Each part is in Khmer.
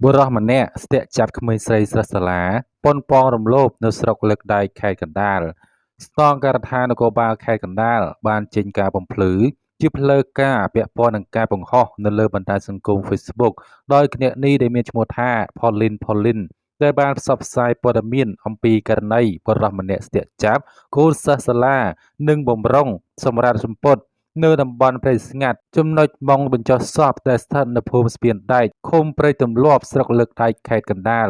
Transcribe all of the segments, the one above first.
បុរសម្នាក់ស្ទាក់ចាប់ក្មេងស្រីសិស្សសាលាប៉ុនប៉ងរំលោភនៅស្រុកលើកដែកខេត្តកណ្ដាលស្នងការដ្ឋាននគរបាលខេត្តកណ្ដាលបានចេញការបំភ្លឺជាផ្លូវការពាក់ព័ន្ធនឹងការបង្ហោះនៅលើបណ្ដាញសង្គម Facebook ដោយគណនីដែលមានឈ្មោះថា Pauline Pauline ដែលបានផ្សព្វផ្សាយព័ត៌មានអំពីករណីបុរសម្នាក់ស្ទាក់ចាប់កូនសិស្សសាលានិងបំរុងសម្រាតសម្ពត់នៅតំបន់ព្រៃស្ងាត់ចំណុចម៉ុងបញ្ចុះសពដែលស្ថិតនៅភូមិស្ពានដែកឃុំព្រៃទម្លាប់ស្រុកលើកដែកខេត្តកណ្ដាល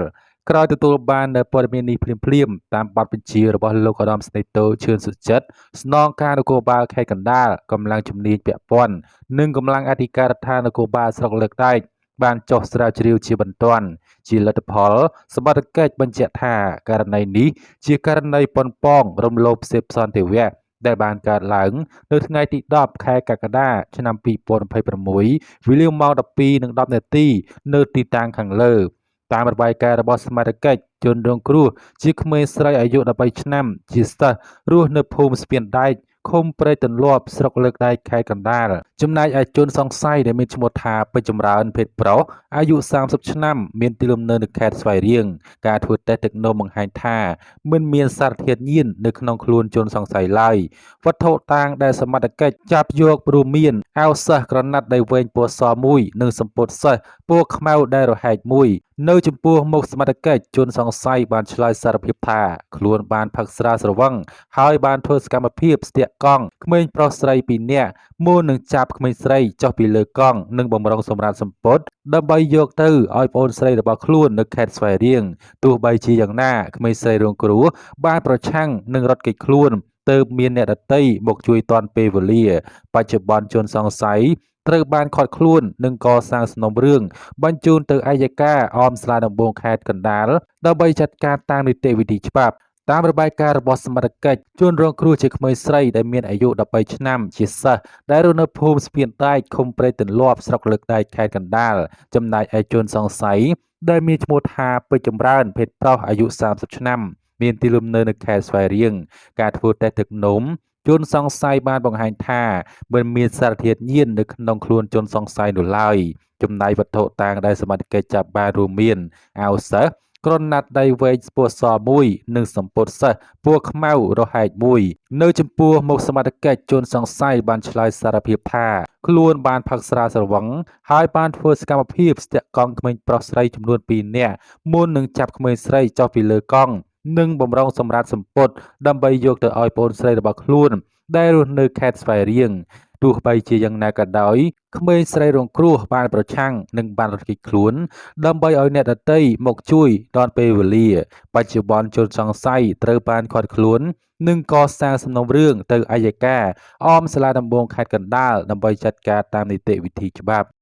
ក្រោយទទួលបាននូវព័ត៌មាននេះភ្លាមៗតាមបទបញ្ជារបស់លោកឧត្តមសេនីយ៍តូឈឿនសុចិត្តស្នងការនគរបាលខេត្តកណ្ដាលកម្លាំងជំនាញពាក់ព័ន្ធនិងកម្លាំងអធិការដ្ឋាននគរបាលស្រុកលើកដែកបានចុះស្រាវជ្រាវជាបន្ទាន់ជាលទ្ធផលសមត្ថកិច្ចបញ្ជាក់ថាករណីនេះជាករណីប៉ុនប៉ងរំលោភសេពសន្តិវៈដែលបានកើតឡើងនៅថ្ងៃទី10ខែកក្កដាឆ្នាំ2026វេលាម៉ោង12:10នាទីនៅទីតាំងខាងលើតាមរបាយការណ៍របស់សមត្ថកិច្ចជនរងគ្រោះជាក្មេងស្រីអាយុ13ឆ្នាំជាសិស្សរស់នៅភូមិស្ពានដែកឃុំព្រែកទន្លាប់ស្រុកលើកដែកខេត្តកណ្ដាលចំណែកឯជនសង្ស័យដែលមានឈ្មោះថាពេជ្រចម្រើនភេទប្រុសអាយុ30ឆ្នាំមានទីលំនៅនៅខេត្តស្វាយរៀងការធ្វើតេស្តទឹកនោមបង្ហាញថាមិនមានសារធាតុញៀននៅក្នុងខ្លួនជនសង្ស័យឡើយវត្ថុតាងដែលសមត្ថកិច្ចចាប់យករួមមានអាវសិស្សក្រណាត់ដៃវែងពណ៌សមួយនិងសំពត់សិស្សពណ៌ខ្មៅដែលរហែកមួយនៅចំពោះមុខសមត្ថកិច្ចជនសង្ស័យបានឆ្លើយសារភាពថាខ្លួនបានផឹកស្រាស្រវឹងហើយបានធ្វើសកម្មភាពស្ទាក់កង់ក្មេងប្រុសស្រីពីរនាក់មុននឹងចាប់ក្មេងស្រីចុះពីលើកង់និងបំរុងសម្រាប់សម្ពត់ដើម្បីយកទៅឲ្យប្អូនស្រីរបស់ខ្លួននៅខេត្តស្វាយរៀងទោះបីជាយ៉ាងណាក្មេងស្រីរងគ្រោះបានប្រឆាំងនឹងរត់គេចខ្លួនទើបមានអ្នកដទៃមកជួយទាន់ពេលវេលាបច្ចុប្បន្នជនសង្ស័យត្រូវបានឃាត់ខ្លួននិងកសាងសំណុំរឿងបញ្ជូនទៅអយ្យការអមសាលាដំបងខេត្តកណ្ដាលដើម្បីចាត់ការតាមនីតិវិធីច្បាប់តាមរបាយការណ៍របស់សមត្ថកិច្ចជនរងគ្រោះជាក្មេងស្រីដែលមានអាយុ13ឆ្នាំជាសិស្សដែលរស់នៅភូមិស្ពានដែកឃុំព្រែកទន្លាប់ស្រុកលើកដែកខេត្តកណ្ដាលចំណែកឯជនសង្ស័យដែលមានឈ្មោះថាពេជ្រចម្រើនភេទប្រុសអាយុ30ឆ្នាំមានទីលំនៅនៅខេត្តស្វាយរៀងការធ្វើតេស្តទឹកនោមជនសង្ស័យបានបង្ហាញថាមិនមានសារធាតុញៀននៅក្នុងខ្លួនជនសង្ស័យនោះឡើយចំណែកវត្ថុតាងដែលសមត្ថកិច្ចចាប់បានរួមមានអាវសិស្សក្រណាត់ដៃវែងពណ៌សមួយនិងសំពត់សិស្សពណ៌ខ្មៅរហែកមួយនៅចំពោះមុខសមត្ថកិច្ចជនសង្ស័យបានឆ្លើយសារភាពថាខ្លួនបានផឹកស្រាស្រវឹងហើយបានធ្វើសកម្មភាពស្ទាក់កង់ក្មេងប្រុសស្រីចំនួន2នាក់មុននឹងចាប់ក្មេងស្រីចុះពីលើកង់និងបំរុងសម្រាប់សម្ពត់ដើម្បីយកទៅឲ្យប្អូនស្រីរបស់ខ្លួនដែលរស់នៅខេត្តស្វាយរៀងទោះបីជាយ៉ាងណាក៏ដោយក្មេងស្រីរងគ្រោះបានប្រឆាំងនិងបានរត់គេចខ្លួនដើម្បីឲ្យអ្នកដទៃមកជួយទាន់ពេលវេលាបច្ចុប្បន្នជនសង្ស័យត្រូវបានឃាត់ខ្លួននិងកសាងសំណុំរឿងទៅអយ្យការអមសាលាដំបងខេត្តកណ្ដាលដើម្បីចាត់ការតាមនីតិវិធីច្បាប់។